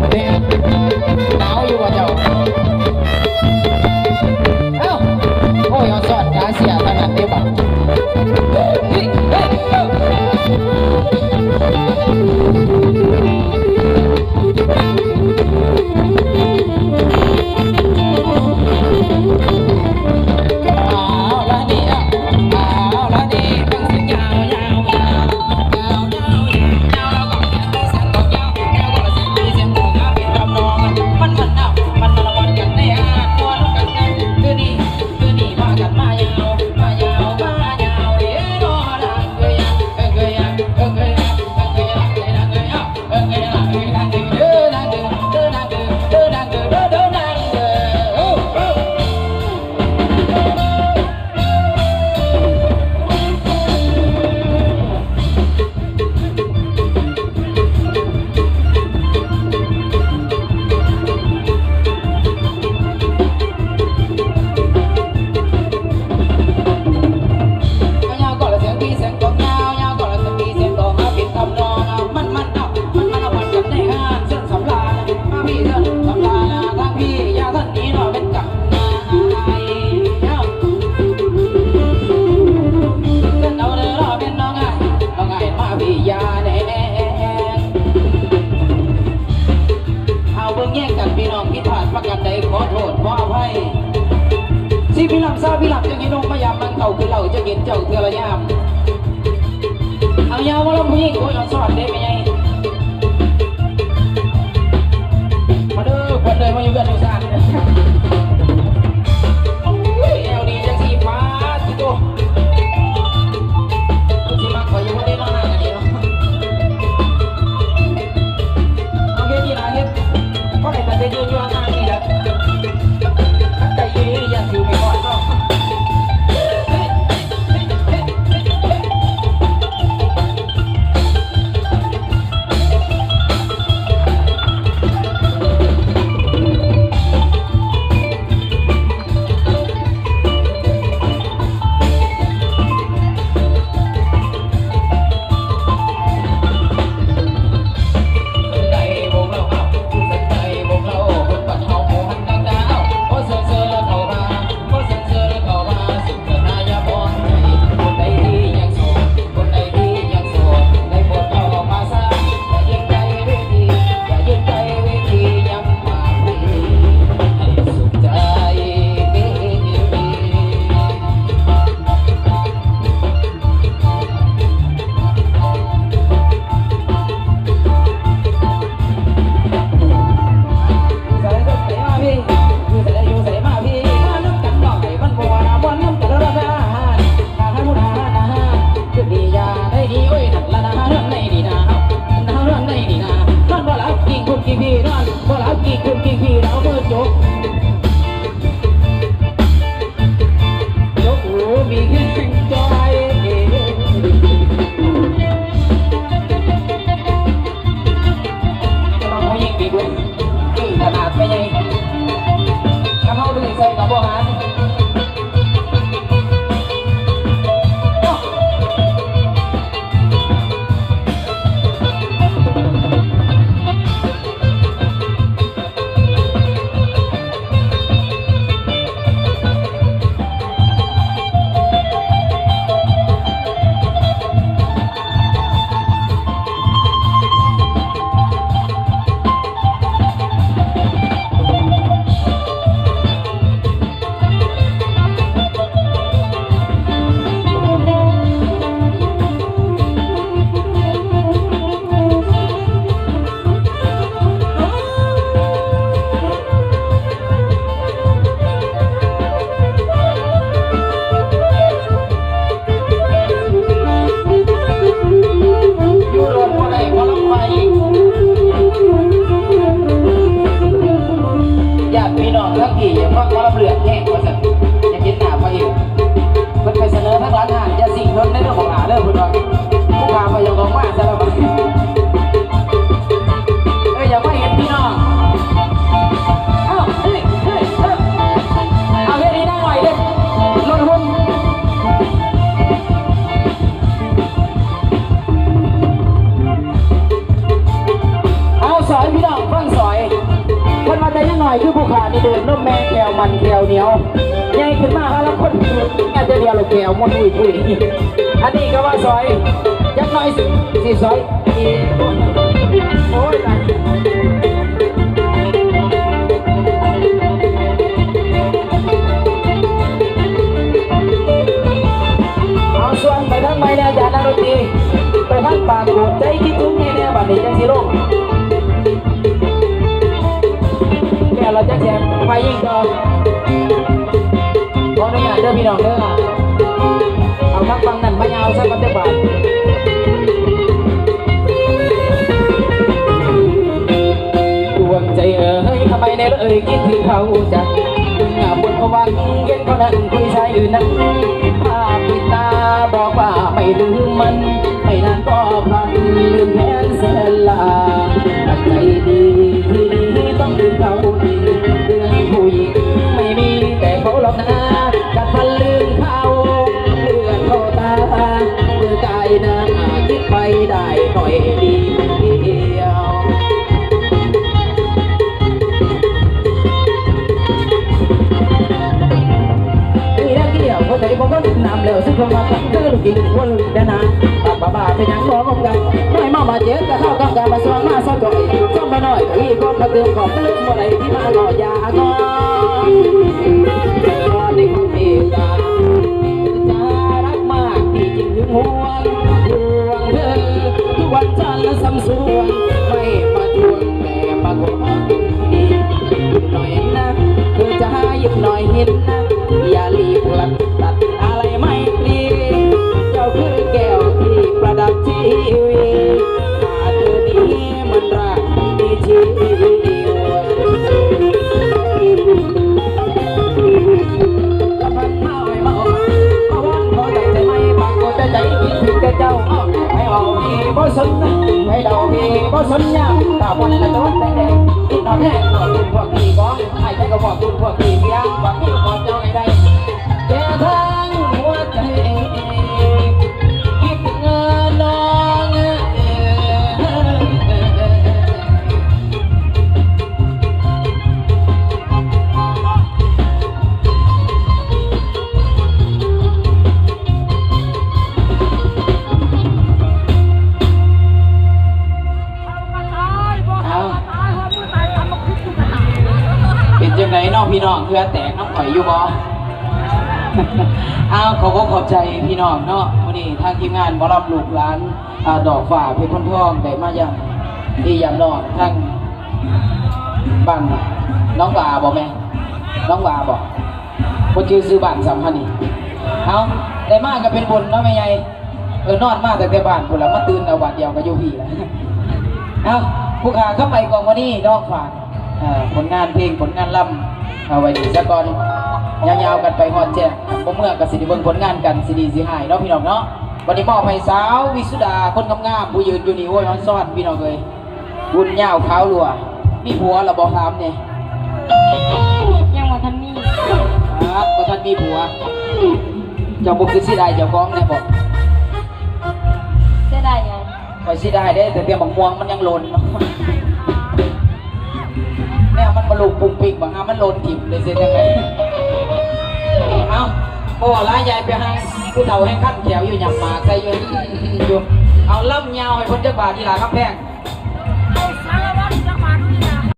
ແມ່ນ ໜາວຢູ່ບໍ່ເຈົ້າ? ເອົ້າ ໂອ້ຍ ອອນຊອນກາເຊຍທາງນັ້ນເດ້ບັດ. ເຮົາເບິ່ງແຍງກັນພີ່ນ້ອງ ຜິດພາດປະການໃດ ຂໍໂທດ ຂໍອະໄພ. ສິບປີຫຼັງ ຊາວປີຫຼັງ ຈັ່ງເຫັນອົງມາຢາມ ນັ່ງເຂົ້າກິນເຫຼົ້າ ຈັ່ງເຫັນເຈົ້າເທື່ອລະຍາມ. ເອົາຍາວມາລຳຜູ້ຍິງ ໂອ້ຍ ອອນຊອນເດ້ແມ່ໃຫຍ່. ມາເດີ ເພິ່ນເດີ ມາຢູ່ເຮືອນຢູ່ຊານ. ໂອ້ຍ ແອວດີຈັ່ງຊີ້ ປາດຕິໂຕ ເພິ່ນຊິມັກຂ້ອຍຢູ່ບໍ່ເດ້ ເນາະ ນາງອັນນີ້ເນາະ. ເອົາເຮັດນີ້ລະ ເຮັດ ພໍໄດ້ແຕ່ໄປຢືນຢູ່ຫ່າງໆນີ້ແຫຼະ. ຄັນໄກອີ່ຫຼີນີ້ ຢ້ານຖືໄປຮອດເນາະ. ຢູ່ໂດນບໍ່ໄດ້ ໝໍລຳມາອີກ. ຍາດພີ່ນ້ອງທາງພີ້ຢາກຟັງໝໍລຳເລືອດແຮງວ່າຊັ້ນ ຢາກເຫັນໜ້າພະເອກ. ເພິ່ນໄປສະເໜີທາງຫຼັງຮ້ານ ຢ່າຊິງເຖິງເດີບັກຫຼ້າເດີ ເພິ່ນວ່າ. ຜູ້ຂ້າໄປຢາກອອກມາຊະລະບັດນີ້. ເອີ ຢາກມາເຫັນພີ່ນ້ອງ. ເອົ້າ ເຮີ້ຍ ເຮີ້ຍ ເຮີ້ຍ ເອົາເຮັດອີ່ນາງໜ້ອຍເດ້ ລົດຫຸ່ນ. ເອົາ ຊອ ເອີຍ ພີ່ນ້ອງຟັງສອຍ ເພິ່ນວ່າແຕ່ຍັງນ້ອຍຄືຜູ້ຂ້ານີ້ດູດນົມແມ່ແກ້ວມັນແກ້ວໜຽວ ໃຫຍ່ຂຶ້ນມາຫາລະຄົນອາດຈະດຽວແລ້ວແກ້ວມົນອຸ້ຍປຸ້ຍ ອັນນີ້ກໍວ່າສອຍ ຈັກໜ້ອຍຊິ ຊິສອຍອີກ ໂອ້ຍ ຕາຍ. ເອົາ ຊວນໄປທາງໃໝ່ແດ່ ອາຈານນັກດົນຕີ ໄປທາງປາກໂກດໃຈຄິດເຖິງແນ່ໆ ບາດນີ້ຈັ່ງຊິລົງ ແລ້ວລະຈັ່ງຊິໄປຍິງຕໍ່ ຂໍອະນຸຍາດເດີພີ່ນ້ອງເດີ ເອົາທາງຝັ່ງນັ້ນມາຍາວຊະກ່ອນເດີບາດ. ດວງໃຈເອີຍ ທຳໄມແນວເອີຍ ຄິດເຖິງເຂົາຈັງ ບົນຫວັງເຫັນເຂົານັ້ນຄຸຍຊາຍອື່ນນັ້ນ ພາບຕິດຕາບອກວ່າໄມ່ລືມມັນ ໄມ່ນານກໍພັນລືມແຄນແສນລາ ໃຈດີທີ່ດີຕ້ອງລືມເຂົາ ເລື່ອງຜູ້ຍິງໄມ່ມີແຕ່ເຂົາຫຼອກນາ ກັດຟັນລືມເຂົາ ເລືອດເຂົ້າຕາ ເມື່ອກາຍໜ້າຄິດໄປໄດ້ໜ້ອຍດຽວ ນີ້ແຫຼະກ່ຽວ ຫົວໃຈຂອງຄົນນຳແລ້ວ ສຸດລົງມາກັນ ຄືລູກກິນຄົນເດີນາ ປາກບ້າໆ ເປັນຫຍັງບໍ່ລົງກັນ ນ້ອຍເມົາບາດເຈັບ ກະເຂົ້າກັບການມາສວງມາສະຈ່ອຍ ຊ່ອມນ້ອຍໆ ກະມີຄວາມກະເຕີມຂອບ ບໍ່ໄດ້ທີ່ມາເນາະ ຢ່າ ອາກອນ ຂໍໃນຄວາມເມດຕາ ຈາຮັກມາກ ທີ່ຈິງຫຶງຫວງ ຫວງເທີ ທຸກວັນຈັນລະຊຳສວນ ໄມ່ມາທວງ ແຕ່ມາຂໍຄົນດີ ໜ້ອຍນະ ເທີຈະຫາຢືມໜ້ອຍເຫັນນະ ຢ່າລີບລັດຕັດອາໄລໄມຕີ ເຈົ້າຄືແກ້ວທີ່ປະດັບຊີວິດ ຖ້າເທີໜີ ມັນລາກທີ່ຊີວິດ ລະພັນມາອ້ອຍມາອ້ອນ ມາວອນຂໍໃຈໃຈໃໝ່ ປາກກົດໃຈໃຈຄິດເຖິງແຕ່ເຈົ້າ ເອົາ ໃຜເວົ້າພີ່ບໍ່ສົນ ໃຜເດົາພີ່ບໍ່ສົນຍາມ ຖ້າບໍ່ໄດ້ລະໂດນແດງໆ ຄິດນອນແຮງ ພວກຄຸນພວກພີ່ບໍ່ ໃຫ້ໃຜກໍພວກຄຸນພວກພີ່ເສຍ ບາດນີ້ຂໍເຈົ້າໃຫ້ໄດ້ ແກ່ທາງຫົວໃຈ ຄິດເຖິງເອີນ້ອງເອີ. ເອົາ ເປັນຈັ່ງໃດເນາະພີ່ນ້ອງ ເຫື່ອແຕກນຳຂ້ອຍຢູ່ບໍ່? ເອົາ ຂໍຂອບໃຈພີ່ນ້ອງເນາະ ມື້ນີ້ທາງທີມງານໝໍລຳລູກຫຼານ ອ່າ ດອກຟ້າເພັດໂພນທອງ ໄດ້ມາຢ້ຳພີ່ຢ້ຳນ້ອງທາງບ້ານໜອງຫວ້າບໍ່ແມ່? ໜອງຫວ້າບໍ່? ບໍ່ຈື່ຊື່ບ້ານຊ້ຳຫັ້ນນີ້. ເອົາ ໄດ້ມາກໍເປັນບຸນເນາະແມ່ໃຫຍ່. ເອີ ນອນມາຕັ້ງແຕ່ບ້ານພຸ້ນລະ ມາຕື່ນເອົາບາດດຽວກໍຢູ່ພີ້ລະ. ເອົາ ຜູ້ຂ້າຄຳໄປກອງມະນີເນາະ ຝາກ ເອີ ຜົນງານເພງ ຜົນງານລຳ ເອົາໄວ້ນີ້ສາກ່ອນ. ຍາວໆກັນໄປຮອດແຈ້ງ ບໍ່ເມື່ອກໍຊິໄດ້ເບິ່ງຜົນງານກັນ ຊິດີຊິຮ້າຍເນາະ ພີ່ນ້ອງເນາະ. ບັດນີ້ມອບໃຫ້ສາວວິສຸດາ ຄົນງາມໆ ຜູ້ຢືນຢູ່ນີ້ ໂອ້ຍ ອອນຊອນ ພີ່ນ້ອງເອີຍ. ບຸນຍາວຂາວຮົ່ວ ມີຜົວແລ້ວບໍ່ ຖາມແດ່? ຍັງບໍ່ທັນມີ. ປາດ ບໍ່ທັນມີຜົວ ເຈົ້າບໍ່ຄິດເສຍດາຍເຈົ້າຂອງແດ່ບໍ? ເສຍດາຍຫຍັງ? ຂ້ອຍເສຍດາຍເດ້ ແຕ່ ແຕ່ບັກມ່ວງມັນຍັງຫຼົ່ນ ແນວມັນມາລູກປຸ້ງປິ້ງ ບັກຫາມັນຫຼົ່ນຖິ້ມໄດ້ເຮັດຈັ່ງໃດ? ເອົ້າ ບໍ່ຫຼາຍ ຍາຍໄປຫາຜູ້ເຖົ້າແຮ່ງຄັນແຂ້ວຢູ່ ຫຍັບໝາກໃສ່ຢູ່ ຢູ່. ເອົາ ລຳຍາວໃຫ້ເພິ່ນຈັກບາດ ອີຫຼ້າຄຳແພງ.